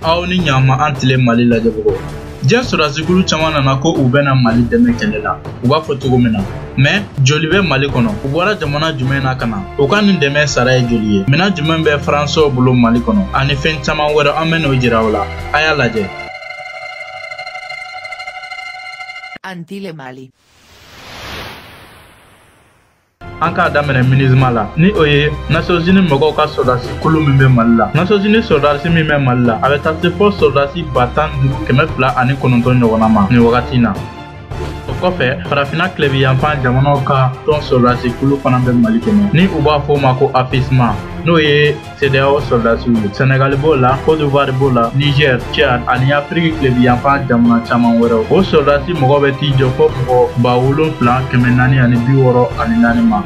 Aw ni ɲama an tile Mali lajɛbagaw. Diɲɛ sɔrɔdasikulu caman nana ko u bɛna Mali dɛmɛ kɛlɛ la, u b'a fɔ cogo min na. Mais joli bɛ Mali kɔnɔ? U bɔra jamana jumɛn na ka na? U ka nin dɛmɛ sara ye joli ye? Minɛn jumɛn bɛ Faransɛw bolo Mali kɔnɔ? Ani fɛn caman wɛrɛ an bɛ n'o jira aw la. A y'a lajɛ. Antile Mali. An k'a daminɛ MINUSMA la, ni o ye Nations Unies mɔgɔw ka sɔrɔdasi kulu min bɛ Mali la. Nations Unies sɔrɔdasi min bɛ Mali la, a bɛ taa se fɔ sɔrɔdasi 15,209 ɲɔgɔnna ma nin wagati in na. O kɔfɛ, farafinna tilebinyanfan jamanaw ka tɔn sɔrɔdasi kulu fana bɛ Mali kɔnɔ, ni u b'a fɔ o ma ko AFISMA, n'o ye CEDEAO sɔrɔdasiw ye. Senegali b'o la, Côte d'Ivoire b'o la, Niger, Tchad ani Afiriki tilebinyanfan jamana caman wɛrɛw. O sɔrɔdasi mɔgɔ bɛ t'i jɔ fo mɔgɔ 7,464 ma.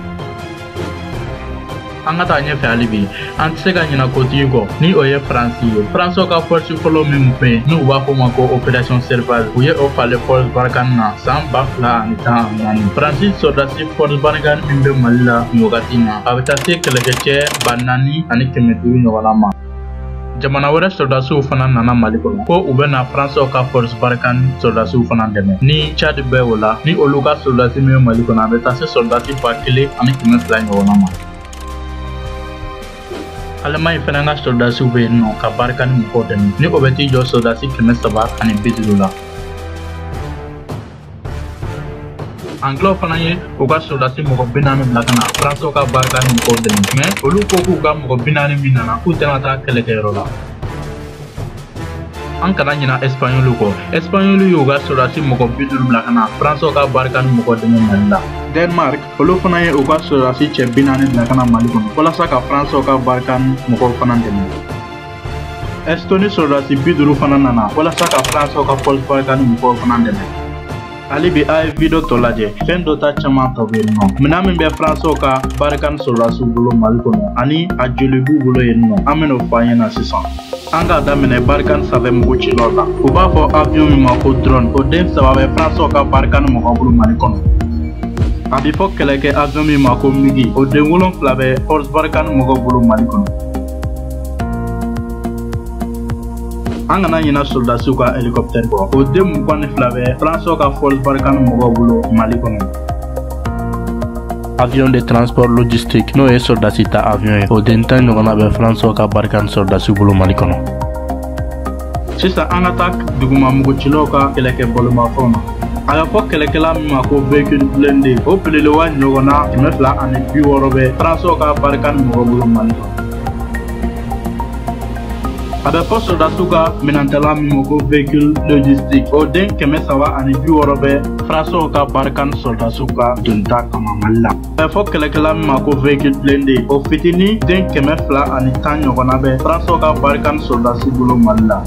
An ka taa ɲɛfɛ hali bi, an tɛ se ka ɲina kotigi kɔ, ni o ye Faransi ye. Faransiw ka force fɔlɔ min bɛ yen, n'u b'a fɔ o ma ko Opération Serval, u ye o falen Force Barkhane na san 2014. Faransi sɔrɔdasi Force Barkhane min bɛ Mali la nin wagati in na, a bɛ taa se kɛlɛkɛcɛ 4,500 ɲɔgɔnna ma. Jamana wɛrɛ sɔrɔdasiw fana nana Mali kɔnɔ ko u bɛna Faransiw ka Force Barkhane sɔrɔdasiw fana dɛmɛ. Ni Tchad bɛ o la, ni olu ka sɔrɔdasi min bɛ Mali kɔnɔ, a bɛ taa se sɔrɔdasi 1,200 ɲɔgɔnna ma. Allemagne fana ka sɔrɔdasiw bɛ yen nɔ ka Barkhane mɔgɔw dɛmɛ, ni o bɛ t'i jɔ sɔrɔdasi 350 la. Anglais fana ye u ka sɔrɔdasi mɔgɔ 40 bila ka na Faransiw ka Barkhane mɔgɔw dɛmɛ, mais olu ko k'u ka mɔgɔ 40 min nana k'u tɛna taa kɛlɛkɛyɔrɔ la. An kana ɲina Espagnol kɔ. Espagnol y'u ka sɔrɔdasi mɔgɔ 50 bila ka na Faransiw ka Barkhane mɔgɔw dɛmɛ Mali la. Denmark, olu fana ye u ka sɔrɔdasi cɛ 40 bila ka na Mali kɔnɔ walasa ka Faransiw ka Barkhane mɔgɔw fana dɛmɛ. Estonie sɔrɔdasi 50 fana nana walasa ka Faransiw ka Force Barkhane mɔgɔw fana dɛmɛ. Hali bi a ye video tɔ lajɛ, fɛn dɔ ta caman tɔ bɛ yen nɔ. Minɛn min bɛ Faransiw ka Barkhane sɔrɔdasiw bolo Mali kɔnɔ ani a joli b'u bolo yen nɔ, an bɛn'o fɔ an ɲɛna sisan. An k'a daminɛ Barkhane sanfɛ mugucilaw la. U b'a fɔ avion min ma ko drone, o den 3 bɛ Faransiw ka Barkhane mɔgɔw bolo Mali kɔnɔ. A bɛ fɔ kɛlɛkɛ avion min ma ko MiG, o den 7 bɛ Force Barkhane mɔgɔw bolo Mali kɔnɔ. An kana ɲina sɔrɔdasiw ka hélicoptère kɔ, o den 22 bɛ Faransiw ka Force Barkhane mɔgɔw bolo Mali kɔnɔ. Avion de transport logistique, n'o ye sɔrɔdasi ta avion ye, o den 10 ɲɔgɔnna bɛ Faransiw ka Barkhane sɔrɔdasiw bolo Mali kɔnɔ. Sisan an ka taa duguma mugucilaw ka kɛlɛkɛ bolomafɛnw na. A bɛ fɔ kɛlɛkɛla min ma ko véhicule blindé, o belebeleba ɲɔgɔnna 260 bɛ Faransiw ka Barkhane mɔgɔw bolo Mali kɔnɔ. A bɛ fɔ sɔrɔdasiw ka minɛntala min ma ko véhicule logistique, o den 360 bɛ Faransiw ka Barkhane sɔrɔdasiw ka donta kama Mali la. A bɛ fɔ kɛlɛkɛla min ma ko véhicule blindé, o fitinin den 210 ɲɔgɔnna bɛ Faransiw ka Barkhane sɔrɔdasiw bolo Mali la.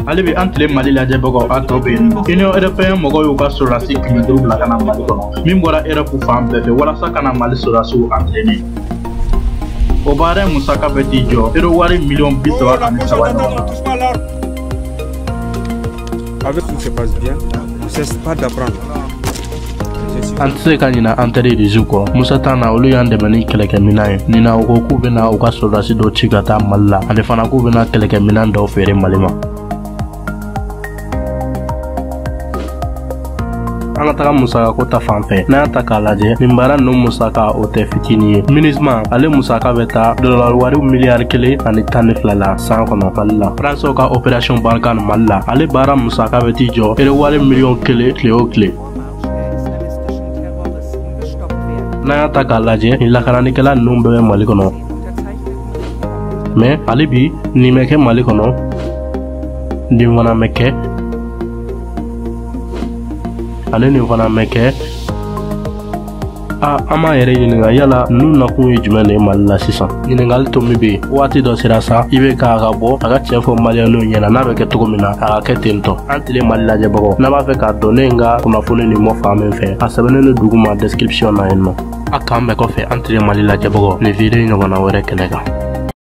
Hali bi an tile Mali lajɛbagaw, a tɔ bɛ yen nɔ. Union européenne mɔgɔw y'u ka sɔrɔdasi 500 bila ka na Mali kɔnɔ, min bɔra Europe fan bɛɛ fɛ walasa ka na Mali sɔrɔdasiw entraîner. O baara in musaka bɛ t'i jɔ euro wari miliyɔn 33 ɲɔgɔn na. Avec tout se passe bien, on cesse pas d'apprendre. An tɛ se ka ɲina an teri Rusiw kɔ. Musa tan na, olu y'an dɛmɛ ni kɛlɛkɛminɛn ye. Nin na, u ko k'u bɛna u ka sɔrɔdasi dɔw ci ka taa Mali la, ani fana k'u bɛna kɛlɛkɛminɛn dɔw feere Mali ma. An ka taga musakako ta fan fɛ, n'an y'a ta k'a lajɛ, nin baara ninnu musaka o tɛ fitinin ye. MINUSMA ale musaka bɛ taa dollar wari miliyari 1.12 la san kɔnɔ Mali la. Faransiw ka Opération Barkhane Mali la, ale baara musaka bɛ t'i jɔ euro wari miliyɔn 1 tile o tile. N'an y'a ta k'a lajɛ, nin lakananikɛla ninnu bɛɛ bɛ Mali kɔnɔ. Mais hali bi nin bɛ kɛ Mali kɔnɔ, nin fana bɛ kɛ, ale nin fana bɛ kɛ. A an b'an yɛrɛ ɲininka, yala ninnu nakun ye jumɛn de ye Mali la sisan? Ɲininkali to min bɛ yen, waati dɔ sera sa, i bɛ k'a ka bɔ a ka tiɲɛ fɔ maliyɛnw ɲɛna, n'a bɛ kɛ cogo min na a ka kɛ ten tɔ. An tile Mali lajɛbagaw, n'a b'a fɛ k'a dɔn ne ye n ka kunnafoni nin bɔ fan min fɛ, a sɛbɛnnen don duguma description na yen nɔ. A k'an bɛɛ kɔfɛ an tile Mali lajɛbagaw, nin video ɲɔgɔnna wɛrɛ kɛnɛ kan.